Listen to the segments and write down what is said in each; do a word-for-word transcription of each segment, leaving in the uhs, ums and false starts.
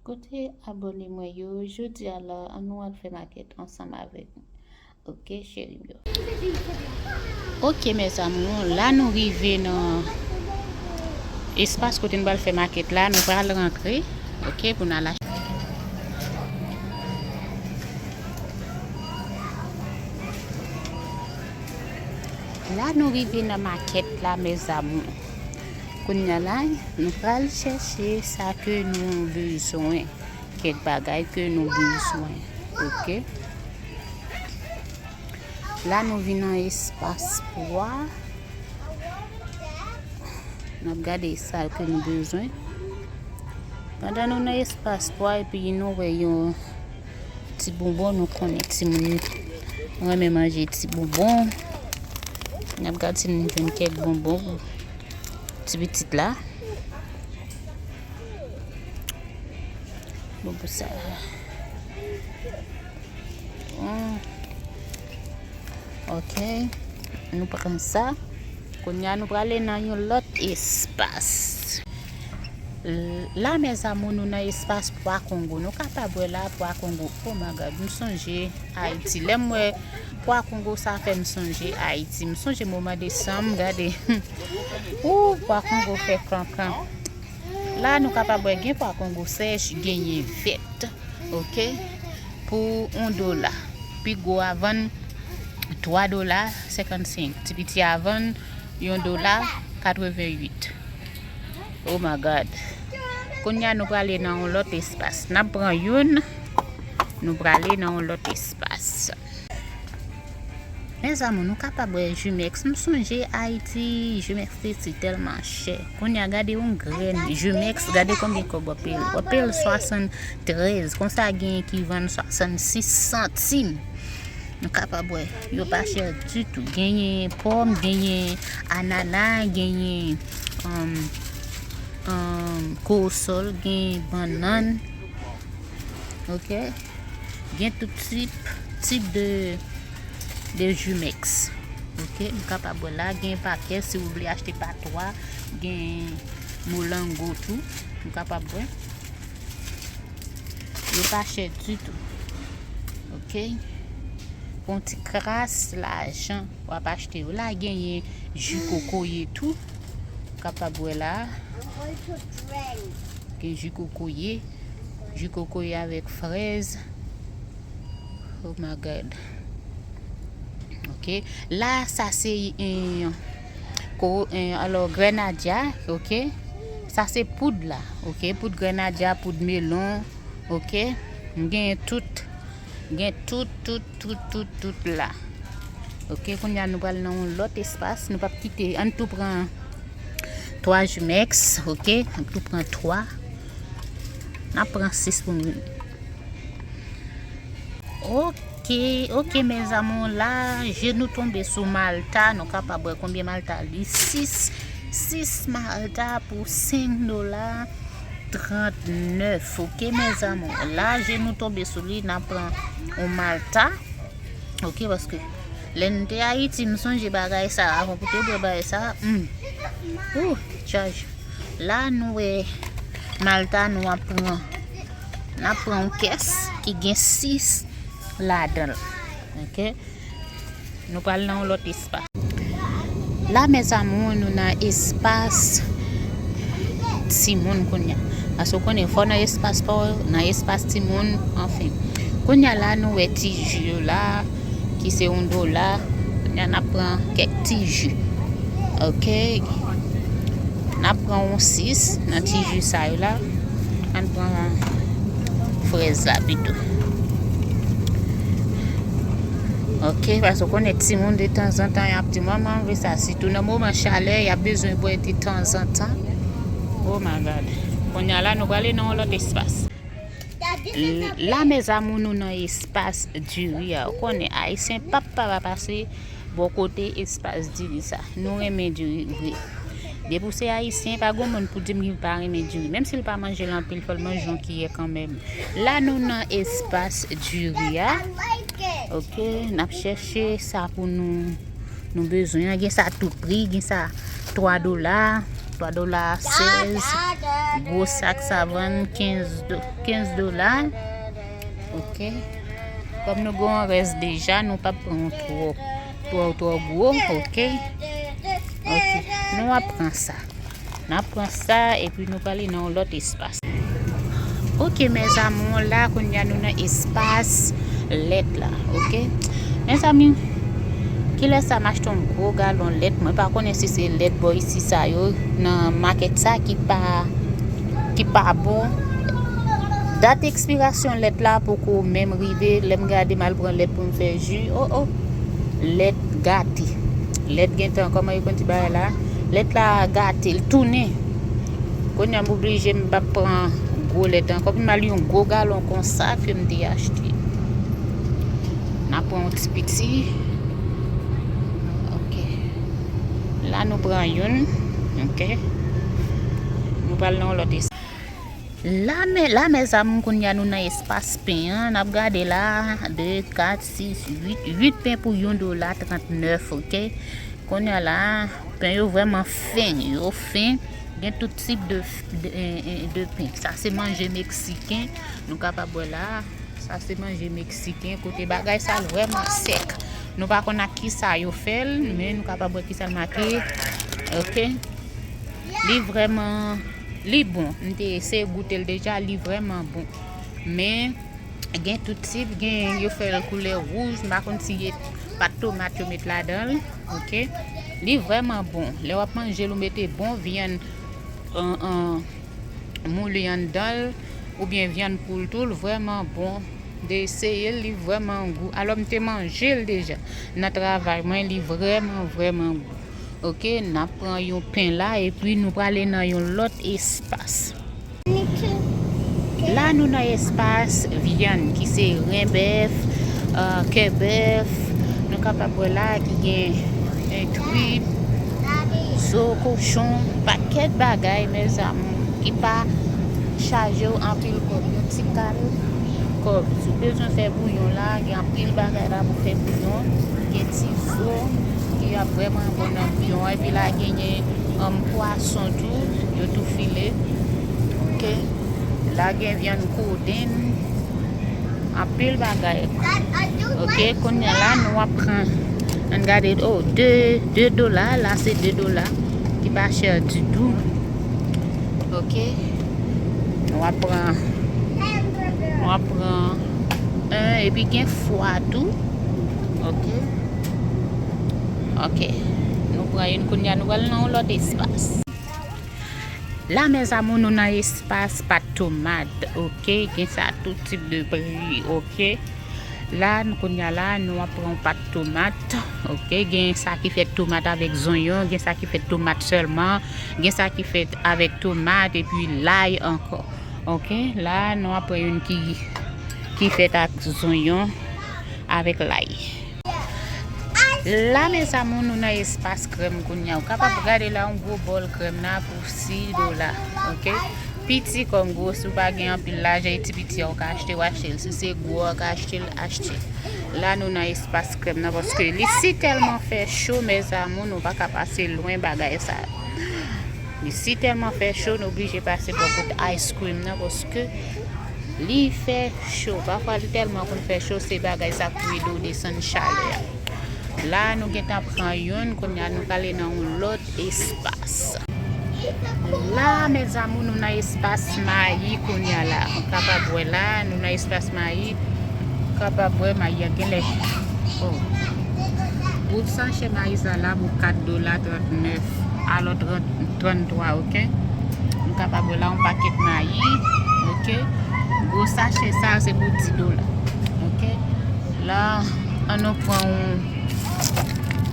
Kote abòne mwen yo, jodi a la, ann nou al fè makèt ansanm avèk mwen. Oke, cheri m yo. Oke, mes amours, la nou rive nan espas kote n pral fè makèt la. Nou pral rantre, oke, pou n al achte. La nou rive nan makèt la, mes amours. Kounye a la, nou pral chèche sa ke nou bezwen. Kèk bagay ke nou bezwen. Oke. La nou vin nan espas pwa. N ap gade sa ke nou bezwen. Pandan nou nan espas pwa, epi nou wè yon ti bonbon, nou konnen timoun renmen manje ti bonbon. N ap gade si nou jwenn kèk bonbon pou ti pitit la. Bon, pou sa. Hmm. Oke. Nou pran sa. Kounye a, nou prale nan yon lòt espas. L-, la, mes amours, nou nan espas pwa Kongo. Nou kapab wè la, pwa Kongo. Oh my God, m sonje Ayiti. Lè m wè pwa Kongo, sa fè m sonje Ayiti. M sonje moman desanm, gade. Ooh, pwa Kongo fè kankan. La, nou kapab wè gen pwa Kongo sèch, genyen vèt, oke, pou yon dola. Pi gwo a vann twa dola senkannsenk. Ti piti a vann yon dola katrevenwit. Oh my God. Kounye a, nou prale nan yon lòt espas. N ap pran youn, nou prale nan yon lòt espas. Mes amours, nou kapab wè Jumex. M sonje Ayiti, Jumex te, te tèlman chè. Kounye a, gade yon grenn Jumex, gade konbyen kòb w ap peye l. W ap peye l swasanntrèz. Konsa, genyen ki vann swasannsis santim. Nou kapab wè, yo pa chè ditou. Genyen pòm, genyen anana, genyen, um, um, kowosòl, genyen bannann. Oke. Gen tout tip, tip de, de Jumex. Oke, nou kapab wè la, gen pakèt, si w vle achte pa twa, gen molango tou, nou kapab wè. Yo pa chè ditou. Oke. Pou yon ti kras lajan, w ap achte yo. La, genyen ji kokoye tou. Kapab wè la. Gen ji kokoye. Ji kokoye avèk frèz. Oh my God. Oke. La, sa se, eh, ko-, eh, alò, grenadya, oke. Sa se poud la, oke. Poud grenadya, poud melon, oke. M gen tout. Gen tout, tout, tout, tout, tout la. Oke, kounye a nou pral nan yon lòt espas. Nou p ap kite, ann tou pran twa Jumex, oke? Ann tou pran twa. N ap pran sis pou nou. Oke, oke, mes amours, la, je nou tonbe sou Malta. Nou kapab wè konbyen Malta li. Sis, sis Malta pou senk dola trannèf. Oke, mes amours. La, je nou tonbe sou li, n ap pran yon Malta. Oke, paske lè n te Ayiti, m sonje bagay sa, avan pou te bwè bagay sa, hmm. Ooh, tchaj. La, nou wè Malta, nou ap pran, n ap pran yon kès ki gen sis ladan l. Oke? Nou pral nan yon lòt espas. La, mes amours, nou nan espas timoun kounye a. Paske w konnen, fò nan espas pa w, nan espas timoun, anfen. Kounye a la, nou wè ti ji yo la, ki se yon dola. Kounye a, n ap pran kèk ti ji. Oke. N ap pran yon sis nan ti ji sa yo la. Ann pran frèz la pito. Oke, paske w konnen timoun de tanzantan y ap di, "Manman, m vle sa." Sitou nan moman chalè, y ap bezwen bwè de tanzantan. Oh my God. Kounye a la, nou prale nan yon lòt espas. L-, la, mes amours, nou nan espas diri a. Ou konnen, Ayisyen p ap pa pase bò kote espas diri sa. Nou renmen diri vre. Depi w se Ayisyen, pa gen moun pou di m li pa renmen diri. Menm si l pa manje l anpil, fò l manje yon kiyè kanmenm. La, nou nan espas diri a. Oke, n ap chèche sa pou nou, nou bezwen an. Gen sa tou pri, gen sa twa dola. Twa dola sèz. Gwo sak sa vann kenz do-, kenz dola. Ok. Kòm nou gen yon rès deja, nou p ap pran yon twò, twò, twò gwo. Ok. Ok. Nou ap pran sa. N ap pran sa, epi nou prale nan yon lòt espas. Ok, mes amours, la, kounye a nou nan espas lèt la, ok? Mezanmi, kilè sa m achte yon gwo galon lèt? Mwen pa konnen si se lèt bò isi sa yo, nan makèt sa ki pa, ki pa bon. Dat ekspirasyon lèt la poko menm rive. Lè m gade, m al pran lèt pou m fè ji. Oh, oh. Lèt gate. Lèt gentan, kòman yo konn di bagay la? Lèt la gate, l tounen. Kounye a m oblije m p ap pran gwo lèt ankò. Pou m al yon gwo galon konsa ke m te achte. N a pran yon ti piti. Ok. La nou pran youn. Ok. Nou pral nan yon lòt espas. La, me, la, mes amours, kounye a nou nan espas pen an. N ap gade la, de, kat, sis, uit, uit pen pou yon dola trannèf, ok? Kounye a la, pen yo vrèman fen, yo fen. Gen tout tip de, de, eh, eh, de pen. Sa se manje meksiken, nou kapab wè la. Sa se manje meksiken, kote bagay sa vrèman sèk. Nou pa konn ak ki sa yo fè l, men nou kapab wè ki sa l make. Ok? Li vrèman, li bon. M te eseye goute l deja, li vrèman bon. Men, gen tout tip, gen yo fè l koulè wouj, m pa konn si e pat tomat yo met ladan l, ok? Li vrèman bon. Lè w ap manje l, ou mete bon vyann, an, an, mouli anndan l, oubyen vyann poul tou, l vrèman bon. M te eseye l, li vrèman gou. Alò, m te manje l deja. Nan travay mwen, li vrèman, vrèman gou. Ok, n ap pran yon pen la, epi nou prale nan yon lòt espas. La, nou nan espas vyann, ki se ren bèf, ah, kè bèf, nou kapab wè la, ki gen, eh, trip, zo kochon, pakèt bagay, mes amours, ki pa chaje w anpil kòb. Yon ti kal kòb. Si w bezwen fè bouyon la, gen anpil bagay la pou fè bouyon. Gen ti zo ki ap vrèman bon nan bouyon an. Epi la, genyen, um, pwason tou. Yo tou file. Ok. La, gen vyann kodenn. Anpil bagay. Ok, kounye a la, nou ap pran. Ann gade, oh, de, de dola. La, se de dola. Ki pa chè ditou. Ok. Nou ap pran, nou ap pran en, epi gen fwa tou. Ok. Ok. Nou pran youn kounye a, nou pral nan yon lòt espas. La, mes amours, nou nan espas pat tomat, ok? Gen sa tout tip de pri, ok? La, nou, kounye a la, nou ap pran yon pat tomat, ok? Gen sa ki fèt tomat avèk zonyon, gen sa ki fèt tomat sèlman, gen sa ki fèt avèk tomat epi lay ankò, ok? La, nou ap pran youn ki, ki fèt ak zonyon avèk lay. La, mes amours, nou nan espas krèm kounye a. Ou kapab gade la, yon gwo bòl krèm la pou sis dola, ok? Piti kòm gwo, si w pa gen anpil lajan, e ti piti a w ka achte, w achte l. Si se gwo a w ka achte l, achte l. La, nou nan espas krèm nan, paske li si tèlman fè cho, mes amours, nou pa ka pase lwen bagay sa. Li si tèlman fè cho, nou oblije pase bò kot ice cream nan, paske li fè cho. Pafwa, li tèlman konn fè cho, se bagay sa k pou ede w desann chalè a. La, nou gentan pran youn, kounye a nou prale nan yon lòt espas. La, mes amours, nou nan espas mayi kounye a la. Ou kapab wè la, nou nan espas mayi. Ou kapab wè mayi a genlè. Oh. Gwo sachè mayi sa la pou kat dola trannèf, alò trant, tranntwa, ok? Nou kapab wè la yon pakèt mayi, ok? Gwo sachè sa se pou dis dola, ok? La, ann nou pran yon,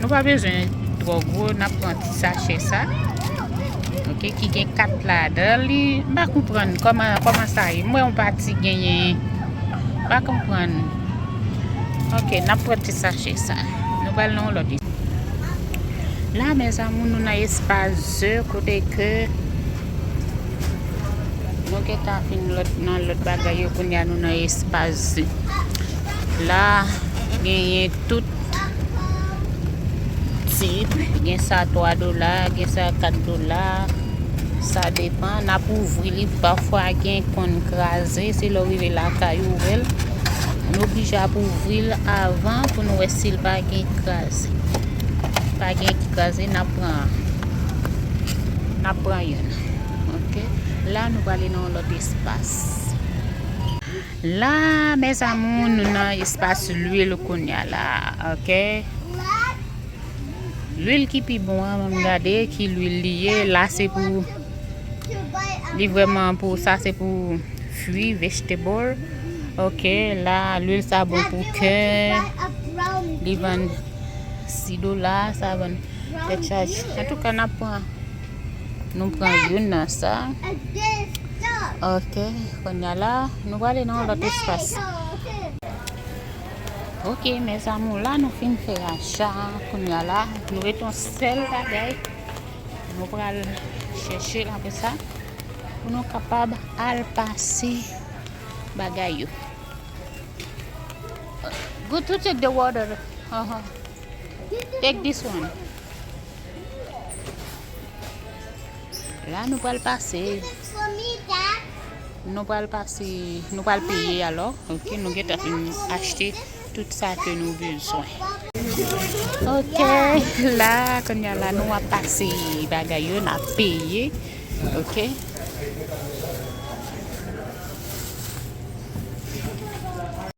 nou pa bezwen twò gwo, n ap pran ti sachè sa, ok, ki gen kat ladan li. M pa konprann kòman, kòman sa ye. M wè yon pati genyen, m pa konprann. Ok, n ap pran ti sachè sa. Nou pral nan yon lòt. La, mes amours, nou nan espas ze, kote ke nou gentan fin lòt, nan lòt bagay yo, kounye a nou nan espas ze. La, genyen tout tip, gen sa twa dola, gen sa kat dola. Sa depan, n ap ouvri li, pafwa gen konn kraze, se lè w rive lakay ou wè l. Nou oblije ap ouvri l avan pou nou wè si l pa gen kraze. Pa gen ki kraze, n ap pran, n ap pran youn. Ok. La, nou prale nan yon lòt espas. La, mes amours, nou nan espas lwil kounye a la. Ok. Lwil ki pi bon an, ann gade ki lwil li ye. La, se pou, li vrèman pou, sa se pou fwi, vegetable. Ok, la, lwil sa bon pou kè. Li vann sis dola, sa vann tèt chaje. Antouka, n ap pran, nou pran youn nan sa. Ok, kounye a la, nou prale nan yon lòt espas. Ok, mes amours, la nou fin fè acha. Kounye a la, nou ret yon sèl bagay. Nou pral chèche l apre sa pou nou kapab al pase bagay yo. Good to take the water. Uh-huh. Take this one. La, nou pral pase. Nou pral pase, nou pral peye alò. Ok, nou gentan fin achte tout sa ke nou bezwen. Ok, la, kounye a la, nou ap pase bagay yo, n ap peye. Ok.